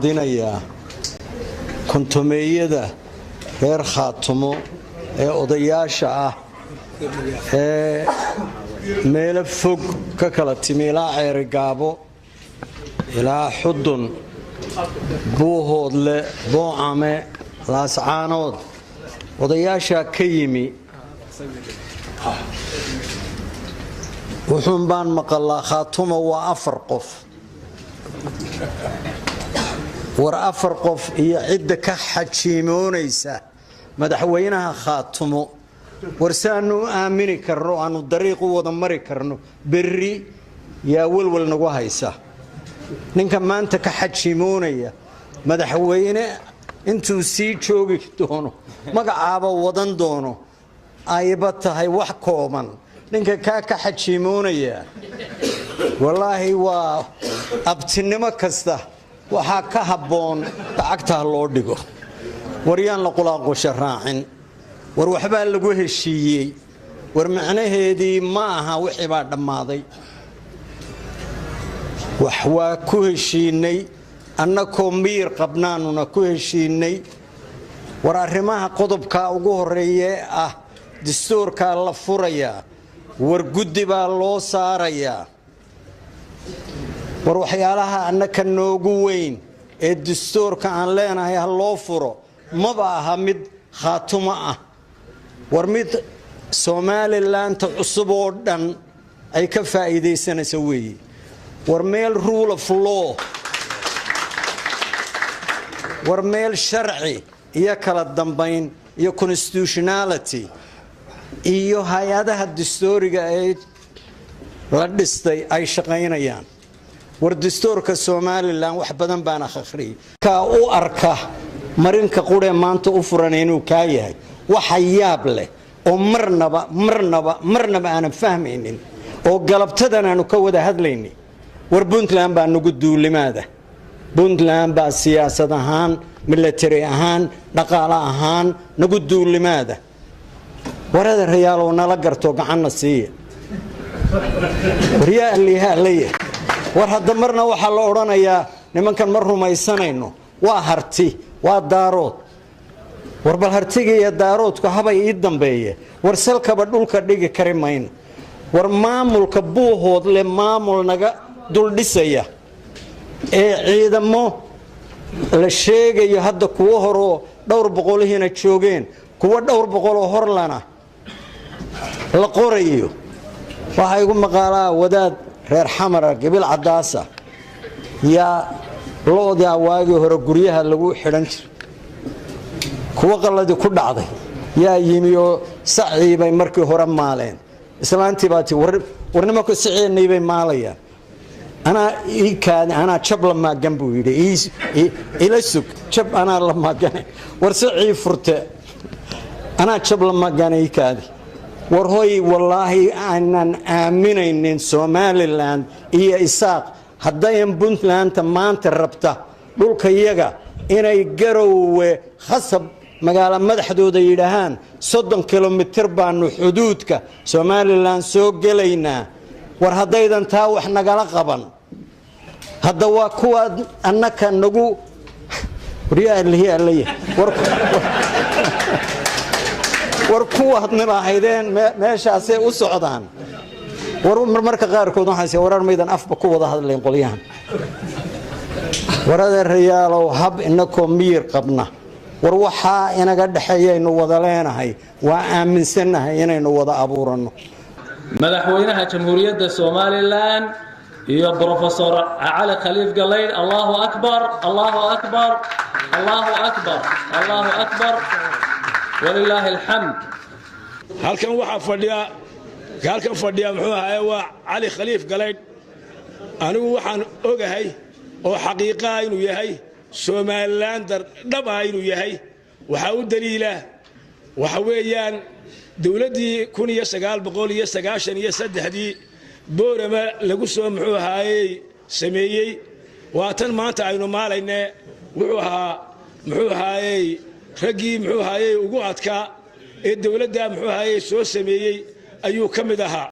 Mahadinayaa kontomeeyada reer Khaatumo ee odayaasha ah ee meelo fog ka kala timi, ilaa Ceerigaabo, ilaa Xudun, Buuhoodle, Boocame, Laascaanood, odayaashaa ka yimi. Wuxuun baan maqalaa Khaatumo waa 4 qof. War 4 qof iyo cidda ka xajiimoonaysa madaxweynaha Khaatumo, war si aanu u aamini karno, aanu dariiq u wada mari karno berri, yaa welwel nagu haysa. Ninka maanta ka xajiimoonaya madaxweyne intuu sii joogi doono, magacaaba wadan doono, ayba tahay wax kooban, ninka kaa ka xajiimoonaya, wallaahi waa abtinimo kasta waxaa ka habboon lacagta ha loo dhigo. War yaan la qulaanqusha raacin. War waxbaa lagu heshiiyey, war macnaheedii ma aha wixii baa dhammaaday. Wax waa ku heshiinay, annakoo miyir qabnaanuna ku heshiinay. War arrimaha qodobkaa ugu horreeye ah, dastuurkaa la furayaa, war guddi baa loo saarayaa. War waxyaalaha annaka noogu weyn ee dastuurka aan leenahay ha loo furo maba aha mid Khaatumo ah, war mid Somalilandta cusub oo dhan ay ka faa'iidaysanaysa weeye. War meel rule of law, war meel sharci iyo kala dambayn iyo constitutionality iyo hay-adaha dastuuriga ee la dhistay ay shaqaynayaan. War dastuurka Somaliland wax badan baan akhriyay, kaa u arka marinka quree maanta u furan inuu kaa yahay. Waxa yaab leh oo marnaba, marnaba, marnaba aanan fahmaynin oo galabtadan aanu ka wada hadlaynay, war Puntland baa nagu duulimaada, Puntland baa siyaasad ahaan, military ahaan, dhaqaale ahaan nagu duulimaada. War adeerayaalow, nala garto, gacanna siiya. War yaa alliha allaya. War hadda marna waxaa la odhanayaa nimankan ma rumaysanayno, waa Harti, waa Daarood. War bal Hartiga iyo Daaroodku habay ii dambeeye, war salkaba dhulka dhigi kari mayno. War maamulka Buuhoodle maamul naga duldhisaya ee ciidamo la sheegayo hadda, kuwo horoo dhowr boqolihiina joogeen, kuwo dhowr boqoloo horlana la qorayo. Waxaa igu maqaalaa wadaad reer Xamara, Gabil Caddaasa, yaa lo'daa waagii hore guryaha lagu xidhan jiray, kuwo qalladii ku dhacday yaa yimi oo sacii bay markii hore maaleen. Islaantii baa ti, "War nimanku saceennay bay maalayaan, anaa ii kaadi, anaa jab la maagan," buu yidhi. "Ila sug, jab anaa la maagane. War sacii furte, anaa jab la maagane, ii kaadi." War hoy, wallaahi aanan aaminaynin Somaliland iyo Isaaq haddayan Puntlandta maanta rabta dhulkayaga inay Garowe khasab magaalo madaxdooda yidhaahaan, 30 kilomitir baanu xuduudka Somaliland soo gelaynaa. War haddaydan taa wax nagala qaban, hadda waa kuwaad annaka nagu waryaa allihii allaya. War kuwaad nilahaydeen meeshaasay u socdaan. War marmarka qaarkood waxaase warar maydan afba ku wada hadlayn qolyahan. War adeerayaalow, hab inakoo miyir qabna, war waxaa inaga dhexeeyaynu wada leenahay, waa aaminsannahay inaynu wada abuuranno. Madaxweynaha Jamhuuriyadda Somaliland iyo Brofesor Cali Khaliif Galaydh. Allahu akbar, allahu akbar, allahu akbar, allahu akbar, walilaahi alxamd. Halkan waxaa fadhiya, halkan fadhiya muxuu ahaye, waa Cali Khaliif Galaydh. Anigu waxaan ogahay oo xaqiiqaa inuu yahay Somalilander dhab ah inuu yahay. Waxaa u daliila waxa weeyaan dowladdii 1993dii Boorama lagu soo muxuu ahaayey sameeyey, waa tan maanta aynu maalayne. Wuxuu ahaa muxuu ahaayey raggii muxuu ahaayey ugu adkaa ee dowladda muxuu ahaayey soo sameeyey ayuu ka mid ahaa.